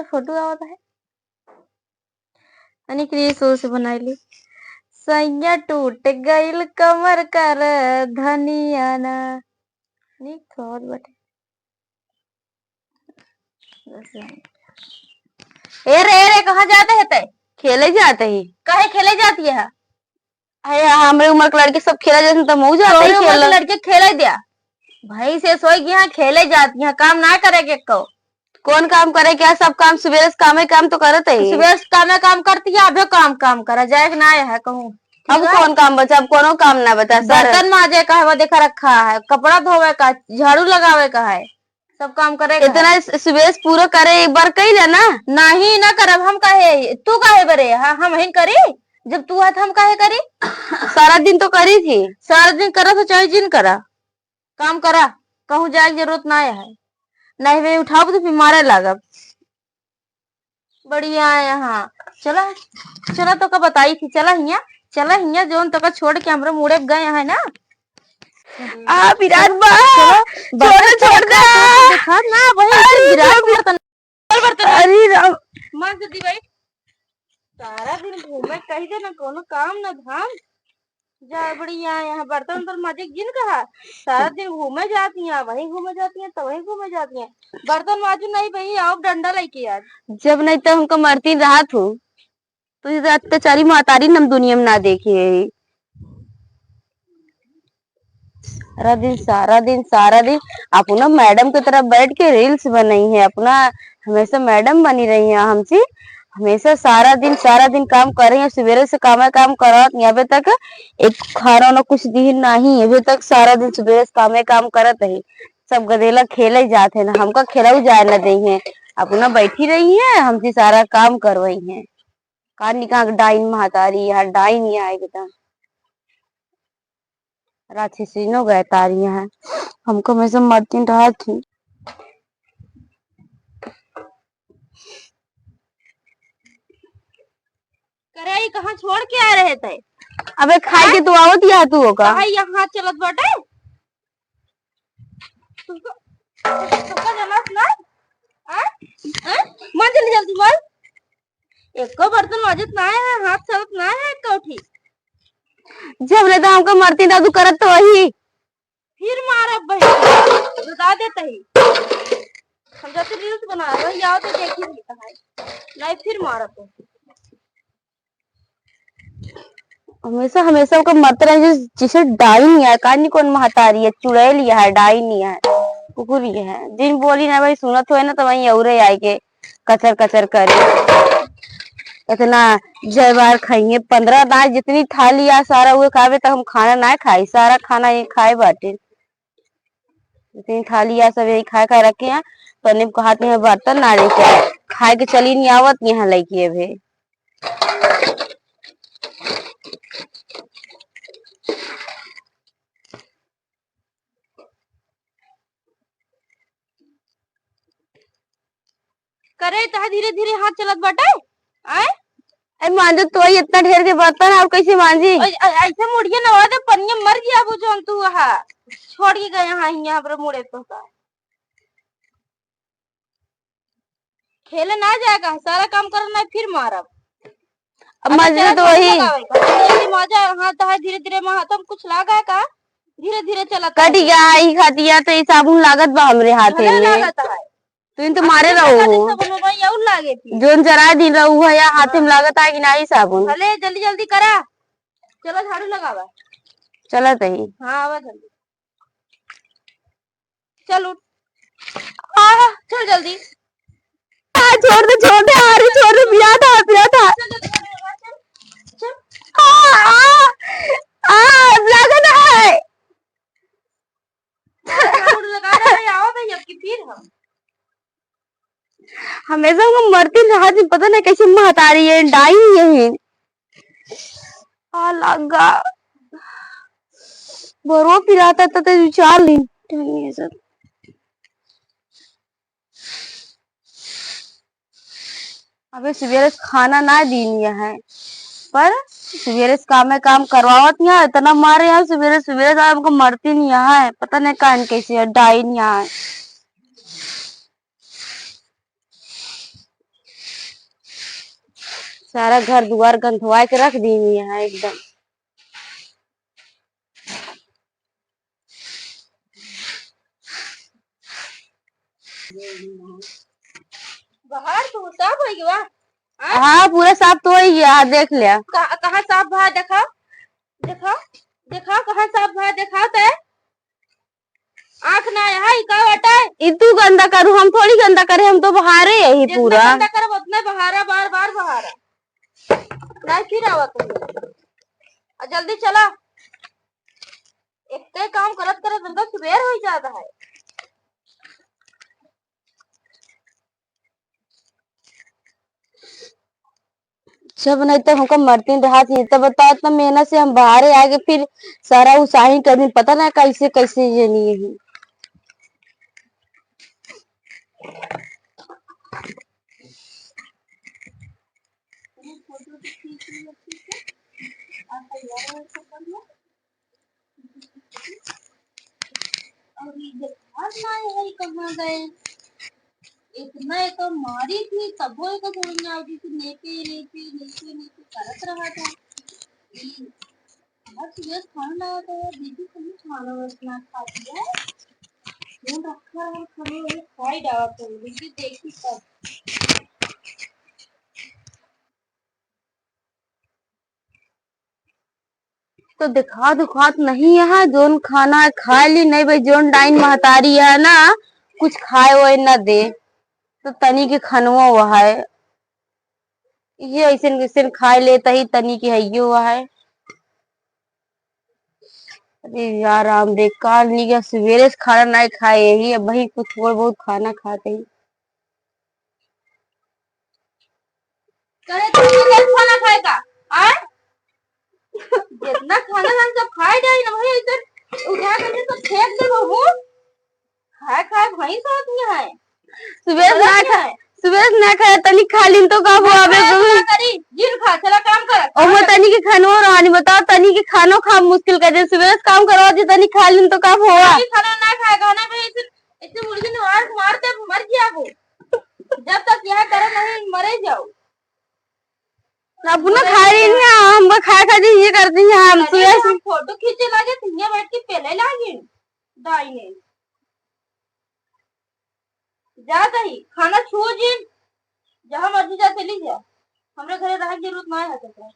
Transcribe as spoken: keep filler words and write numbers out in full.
फोटो आवत है। अनिक रील्स उल्स बनाई ली। सैया टूट गइल कमर कर धनिया ना। नीक तो आवत बाटे। ए रे, ए रे, कहाँ जाते है तै? खेले जाते ही। काहे खेले जाती है? अरे, हमरे उम्र के लड़के सब खेला जाते हैं, तो मऊ जाते तोहरे ही उम्र के खेला। लड़के खेले दिया। भाई से सोई गया, खेले जाती है, काम ना करे के को। कौन काम करे क्या? सब काम सुबेरे से कामे काम तो करत है। सुबेरे से कामे काम करती है, अबे काम, काम करा जाए कि ना है कहूँ। अब ठीक है? कौन काम बचा? अब कोनो काम ना बचा, सर। बर्तन माजे का है, वो देखा रखा है, कपड़ा धोवे का, झाड़ू लगावे का है, सब काम करे का इतना है। सु-, सुबेरे से पूरा करे, एक बार कही ले ना। नहीं, ना करब, हम काहे, तू काहे बरे, हाँ, हम हिन करी, जब तू है तो हम काहे करी? सारा दिन तो करी थी। सारा दिन करा तो चाहे जिन करा। काम करा, कहूँ जाए के जरूरत ना है। नहीं बे उठाओ तो फिर मारे लागब। बढ़िया है यहाँ। चला, चला तो का बताई थी, चला हिया, चला हिया, जोन तो का छोड़ के हमरे मुड़े गए हैं ना। आ, विराट बा, चला, छोड़ दे, बर्तन छोड़ दे। देखा ना, वही अरे विराट बाप रे। बर्तन, बर्तन। अरे राम। मार जल्दी भाई। सारा दिन घूमे कहीं दे, ना कोनो काम ना धाम। जा बढ़िया, यहाँ बर्तन उर्तन माजे जिन कहा, सारा दिन घूमे जाती हैं, वहीं घूमे जाती हैं, तो वहीं घूमे जाती हैं। बर्तन माजू नहीं भाई, आओ डंडा लेके आज। जब नहीं तो हमको मरती रहा तू, तो ये अत्याचारी महतारी हम दुनिया में ना देखे है। सारा दिन, सारा दिन, सारा दिन अपना मैडम की तरह बैठ के रील्स बनाई है, अपना हमेशा मैडम बनी रही है हमसे, हमेशा सारा दिन, सारा दिन काम कर रही है, सुबेरे से कामे काम करत, अबे तक एक खाना ना कुछ दी नहीं, अबे तक सारा दिन सुबेरे से कामे काम करत रही। सब गदेला खेले जात है ना, हमका खेलऊ जाए न दे है, अपना बैठी रही है, हमसे सारा काम करवाई है। का निका डाइन महतारी है, डाइन यहाँ एकदम। राक्षसिनो गए तारी हैं, हमको हमेशा मरतीन रहा थी। करे, ई कहाँ छोड़ के आ रहे थे? अबे खाए के तू आवत या तू होगा? कहाँ यहाँ चलत बाटे? तुमको, तुमको जनात ना? आ? आ? मन जल्दी जल्दी मन। एको बर्तन माजत ना है, हाथ चलत ना है एको ठी। जब ले तो हमको मरती ना तू करत तो वही। फिर मारब बहिन, बता देत ही। हम जाते रील्स बना रहे, आओ तो देखी नहीं कहाँ है। नहीं फिर मारब। हमेशा, हमेशा ओकर मरते रहे, जैसे, जैसे डाइन ही है, कानी कौन महतारी है, चुड़ैल ही है, डाइन ही है, कुकुर ही है। जिन बोली ना भाई सुनत होए ना तो वहीं औरे आए के कचर कचर करे। इतना जयबार खाइए, पन्द्रह दाई जितनी थाली आ सारा उहे खावे, तक हम खाना ना खाई, सारा खाना ये खाए बाटे। जितनी थाली आ सब यही खाए खाए रखे हैं, तो अनिब कहा कि यहाँ बर्तन ना लेके आए, खाए के चली नहीं आवत यहाँ लइके अबे। करे, तहा धीरे धीरे हाथ चलत बाटे। आए? अरे मांजो तो ही इतना ढेर के बर्तन और कैसे मांजी? ऐ-, ऐ-, ऐसे मुड़िया नवा दे, पनिया मर गया वो जौन तू वहा छोड़ के गए यहाँ, यहाँ पर मुड़े तो का। खेले ना जाएगा, सारा काम करना है, फिर मारब। अब अबे मांजो चला तो झाड़ू वही। लगावे का, जल्दी जल्दी मांजा, हाथ है धीरे धीरे में हाथ में कुछ लागा का, धीरे धीरे चलत कट है। गया, ई खातिया तो ई साबुन लागत बा हमरे हाथे भले में। लागत है। तू इन तो अब मारे कितना रहो। खातिर साबुन बा, यऊ लागे थी। जोन जरा दिन रहू है या हाथे में हाँ। लागत है कि नाही साबुन। भले जल्दी जल्दी करा। चलो झाड़ू लगावा। चलत ही। हाँ, आवा जल्दी। चल उठ। आ, चल जल्दी। आ, छोड़ दे, छोड़ दे, अरे छोड़ दे, पिया था, पिया था। चल जल्दी, चल, चल। आ, आ, आ, लागत है। झाड़ू लगा रहे हैं, आओ भाई, अब की फिर हम। हमेशा हम मरती रहा जी, पता नहीं कैसे महतारी है, डाई है। आ लागा। बरो पिराता तो ते विचार ली। ये सब। अबे सुबेरे से खाना ना दीन है, पर सुबेरे से काम में काम करवावत नहीं है, इतना मारे हैं सुबेरे, सुबेरे से हमको मरती नहीं है, पता नहीं कान कैसे है, डाई नहीं है। सारा घर दुआर गंधवा के रख दीनी है एकदम। बाहर तो साफ होइ गवा। हाँ? हाँ, पूरा साफ तो होइ गवा, देख लिया। कहाँ, कहाँ साफ भा, देखाओ, देखाओ, देखाओ, कहाँ साफ भा, देखाओ ते। आँख ना है, ई का बाटे? ई तू गंदा करू, हम थोड़ी गंदा करे, हम तो बहारे यही जितना पूरा। गंदा करब, उतना बहारा, बार बार बहारा। नहीं, फिर आवा तुम लोग। आ, जल्दी चला। एक काम करत करत उनका सुबेर होइ जाता है। जब नहीं तो हमका मरती रहा थी, तब बता, इतना मेहनत से हम बाहरे आके फिर सारा उसाही कर दिन, पता ना कैसे कैसे ये नहीं है। और ये देखात नाहीं है, कहाँ गए? इतना एका मारी थी, तबो एका समझ में आवत थी, नेपे, नेपे, नेपे, नेपे करत रहा था। ई हर सुबह खाना ना आता है, दीदी खाली खाना बस ना खाती है। कौन रखा है खाना, वो खाई डालत है, दीदी देखी तब। तो देखा दुखात नहीं है, जोन खाना है खाए ली, नहीं भाई, जोन डाइन महतारी है ना, कुछ खाए वाए ना दे, तो तनी के खनवा वह है, ये ऐसे ऐसे खाए लेता ही, तनी के हइयो वह है। अरे यार राम, बेकार नहीं गया, सुबेरे से खाना नहीं खाए, यही अब वही कुछ थोड़ा बहुत खाना खाते ही। करे तो खाना खाए का? आय? जितना खाना हम सब खाए जाए ना भाई, इधर उठा करके सब फेंक दे बहू। खाए खाए भैंस होती है। सुबेरे से ना खाए, सुबेरे से ना खाए, तनी खा लीन तो का हुआ बे? ना करी, जिन खा, चला काम कर। और वो तनी के खानो रहनी, बताओ, तनी के खानो खा मुश्किल कर दे। सुबेरे से काम करवा दे, तनी खा लीन तो का हुआ? तनी खाना ना खाए, खाना में इसे, इसे मुर्गी ने मार, मार दे, मर गया वो। जब तक यहाँ करे नहीं, मरे जाओ। अपना खा रही नहीं, हम खाए खातिर ये करती हैं, हम अरे, सुबह से हम फोटो खींचे लागे, तो यहाँ बैठ के पहले लागे, दाई ने। जा दही, खाना छुओ जिन, जहाँ मर्जी जा चली जा, हमरे घरे रहे के जरूरत ना है तोरा।